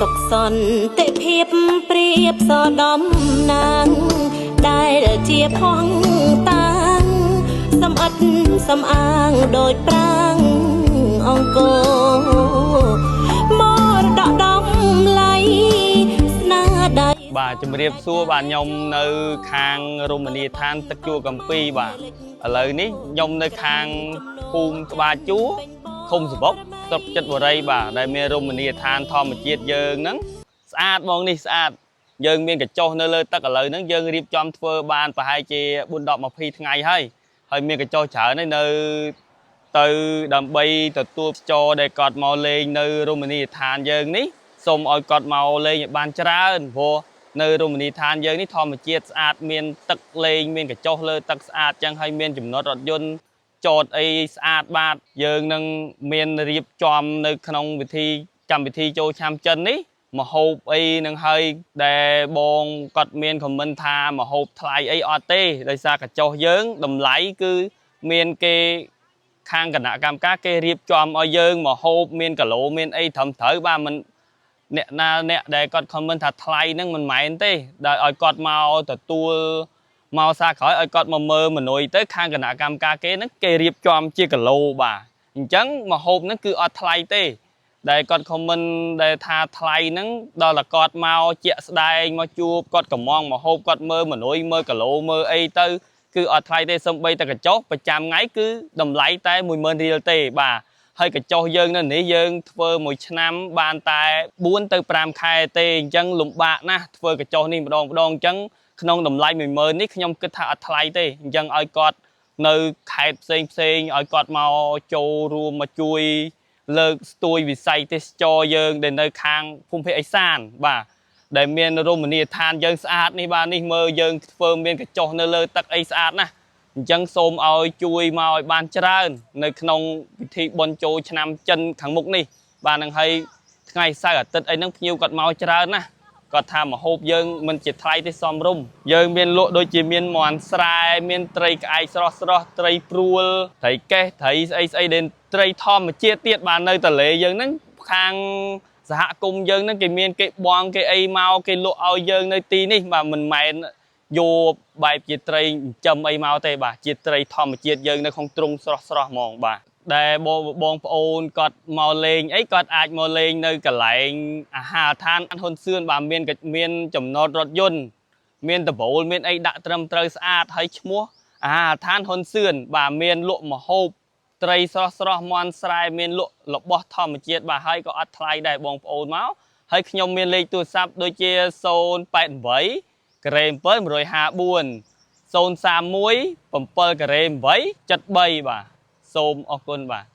សុខសន្តិភាពប្រៀបសដំណាងដែលជាផងតាងសំអិតសំអាងដោយប្រាងអង្គរមរតកដំឡៃស្នាដៃ បាទជំរាបសួរបាទខ្ញុំនៅខាងរមណីយដ្ឋានទឹកជួរកំពីបាទឥឡូវនេះខ្ញុំនៅខាងភូមិក្បាលជួរឃុំសបុកស្រុកចិត្តបុរីបាទដែលមានរមណីយដ្ឋានធម្មជាតិយើងហ្នឹងស្អាតហ្មងនេះស្អាតយើងមានកញ្ចុះនៅលើទឹកឥឡូវហ្នឹងយើងរៀបចំធ្វើបានប្រហែលជា4 10 20ថ្ងៃហើយហើយមានកញ្ចុះច្រើនហើយនៅទៅដើម្បីទទួលចរដែលគាត់មកលេងនៅរមណីយដ្ឋានយើងនេះសូមឲ្យគាត់មកលេងឲ្យបានច្រើនព្រោះនៅរមណីយដ្ឋានយើងនេះធម្មជាតិស្អាតមានទឹកលេងមានកញ្ចុះលើទឹកស្អាតចឹងហើយមានចំណតរថយន្តចតអីស្អាតបាទយើងនឹងមានរៀបចំនៅក្នុងវិធីកម្មវិធីចូលឆ្នាំចិននេះមហូបអីនឹងហើយដែលបងគាត់មាន comment ថាមហូបថ្លៃអីអត់ទេដោយសារកញ្ចុះយើងតម្លៃគឺមានគេ ខាងគណៈកម្មការគេរៀបចំឲ្យយើងមកហូបមានគីឡូមានអីត្រឹមត្រូវបាទមិនអ្នកណាអ្នកដែលគាត់ comment ថាថ្លៃហ្នឹងមិនមែនទេដែលឲ្យគាត់មកទទួលមកសារក្រោយឲ្យគាត់មកមើលមនុយទៅខាងគណៈកម្មការគេហ្នឹងគេរៀបចំជាគីឡូបាទអញ្ចឹងមកហូបហ្នឹងគឺអត់ថ្លៃទេ ដែលគាត់ comment ដែលថាថ្លៃហ្នឹងដល់តែគាត់មកជាក់ស្ដែងមកជួបគាត់កំងមកហូបគាត់មើលមនុយមើលគីឡូមើលអីទៅគឺអត់ថ្លៃទេសំបីតែកញ្ចុះប្រចាំថ្ងៃគឺតម្លៃតែ10000រៀលទេបាទហើយកញ្ចុះយើងនៅនេះយើងធ្វើមួយឆ្នាំបានតែ4ទៅ5ខែទេអញ្ចឹងលំបាកណាស់ធ្វើកញ្ចុះនេះម្ដងម្ដងអញ្ចឹងក្នុងតម្លៃ10000នេះខ្ញុំគិតថាអត់ថ្លៃទេអញ្ចឹងឲ្យគាត់នៅខេត្តផ្សេងផ្សេងឲ្យគាត់មកចូលរួមមកជួយ លើកស្ទួយវិស័យទេសចរយើងដែលនៅខាងភូមិភាគឦសានបាទដែលមានរមណីយដ្ឋានយើងស្អាតនេះបាទនេះមើលយើងធ្វើមានកញ្ចុះនៅលើទឹកអីស្អាតណាស់អញ្ចឹងសូមឲ្យជួយមកឲ្យបានច្រើន នៅក្នុងពិធីបុណ្យចូលឆ្នាំចិនខាងមុខនេះបាទនឹងឲ្យថ្ងៃសៅរ៍អាទិត្យអីហ្នឹងភ្ញៀវគាត់មកច្រើនណាស់គាត់ថាមហូបយើងមិនជាថ្លៃទេសមរម្យយើងមានលក់ដូចជាមានមន់ស្រែមានត្រីក្អែកស្រស់ស្រស់ត្រីព្រួលត្រីកេះត្រីស្អីស្អីដែលត្រីធម្មជាតិទៀតបាទនៅទន្លេយើងហ្នឹងខាងសហគមន៍យើងហ្នឹងគេមានគេបងគេអីមកគេលក់ឲ្យយើងនៅទីនេះបាទមិនមែនយកបែបជាត្រីចិញ្ចឹមអីមកទេបាទជាត្រីធម្មជាតិយើងនៅក្នុងទ្រុងស្រស់ស្រស់ហ្មងបាទដែលបងបងប្អូនគាត់មកលេងអីគាត់អាចមកលេងនៅកន្លែងអាហារដ្ឋានហ៊ុនសឿនបាទមានមានចំណតរថយន្តមានដបូលមានអីដាក់ត្រឹមត្រូវស្អាតហើយឈ្មោះអាហារដ្ឋានហ៊ុនសឿនបាទមានលក់ម្ហូបត្រីស្រស់ស្រស់មន់ស្រែមានលក់របស់ធម្មជាតិបាទហើយក៏អត់ថ្លៃដែរបងប្អូនមកហើយខ្ញុំមានលេខទូរស័ព្ទដូចជា088ការ៉េ7 154 031 7ការ៉េ8 73បាទសូមអរគុណបាទ។